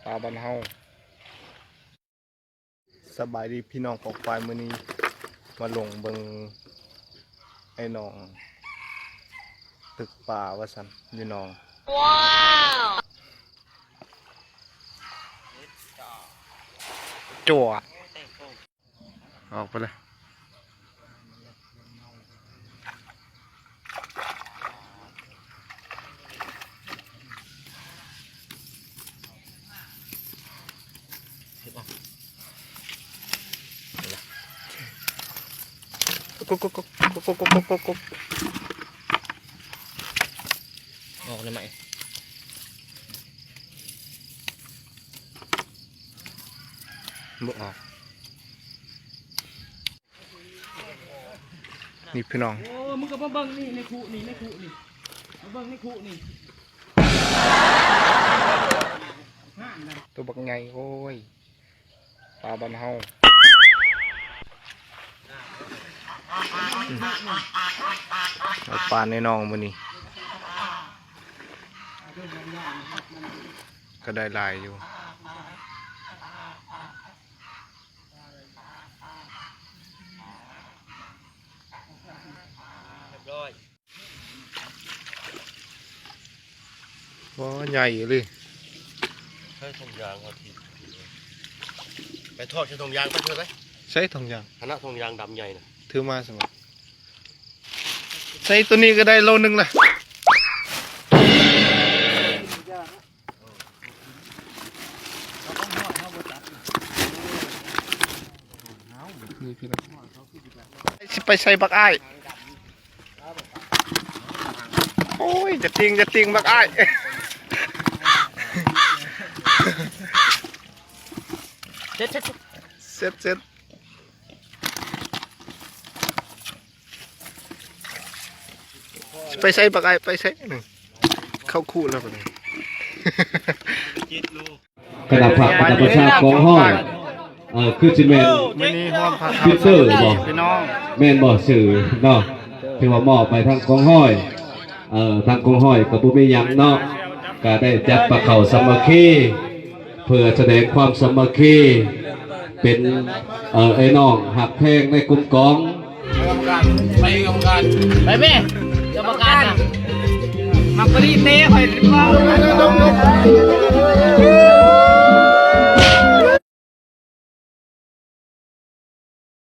ປາບ້ານເຮົາ. ສະບາຍດີພີ່ນ້ອງປ້ອງປາຍ, ມື້ນີ້ມາລົງເບິ່ງໄອ້ນ້ອງຕຶກປາວ່າຊັ້ນ ຢູ່ໜອງ. ວ້າວ ຈົວດ ອອກໄປເລີຍ. ອອກໄດ້ໄໝ? ບໍ່ອອກ. ນີ້ພີ່ນ້ອງ ໂອ້ ມຶງກໍມາເບິ່ງນີ້ ໃນຄຸນີ້ ໃນຄຸນີ້ ມາເບິ່ງໃນຄຸນີ້ ໂຕບັກໃຫຍ່. ໂອ້ຍ ປາບ້ານເຮົາ ອືມ ເອົາປາໃນໜອງມື້ນີ້ ກໍໄດ້ຫຼາຍຢູ່. ຮຽບຮ້ອຍ. ວ້າວ ໃຫຍ່ອີ່ຫຼີ. ໃສ່ຖົງຢາງເອົາທີ່ ໄປທອດໃສ່ຖົງຢາງໄປເທີໄປ. ໃສ່ຖົງຢາງ ຫັ້ນນະ ຖົງຢາງດຳໃຫຍ່ນະ ຖືມາຊັ້ນ. ໃສ່ໂຕນີ້ກໍໄດ້ໂລໜຶ່ງລະ. ນີ້ພີ່ນ້ອງ ຊິໄປໃສ່ບັກອ້າຍ. ໂອ້ຍ ຢ່າຕິງ ຢ່າຕິງບັກອ້າຍ. ເສັດ ເສັດ ເສັດ. ໄປໃສບັກອ້າຍ ໄປໃສ? ເຂົ້າຄູແລ້ວບັດນີ້. ຄະນະພັກ ຄະນະປະຊາກອງຮ້ອຍ ເອີ ຄືຊິແມ່ນ ມື້ນີ້ຮ່ວມພາ ປິດເຕີບໍ່? ພີ່ນ້ອງ ແມ່ນບໍ່ຊື່ເນາະ? ຖືວ່າມອບໃຫ້ທາງກອງຮ້ອຍ ເອີ ທາງກອງຮ້ອຍກໍບໍ່ມີຫຍັງເນາະ ກໍໄດ້ຈັດປາເຂົ້າສາມັກຄີ ເພື່ອສະແດງຄວາມສາມັກຄີ ເປັນ ເອີ ອ້າຍນ້ອງຮັກແພງໃນກຸ່ມກອງ. ໄປກຳມະການ ໄປກຳມະການ ໄປແມ່ ກຳມະການນະ ມັກກະລີເຕະຂ້ອຍ.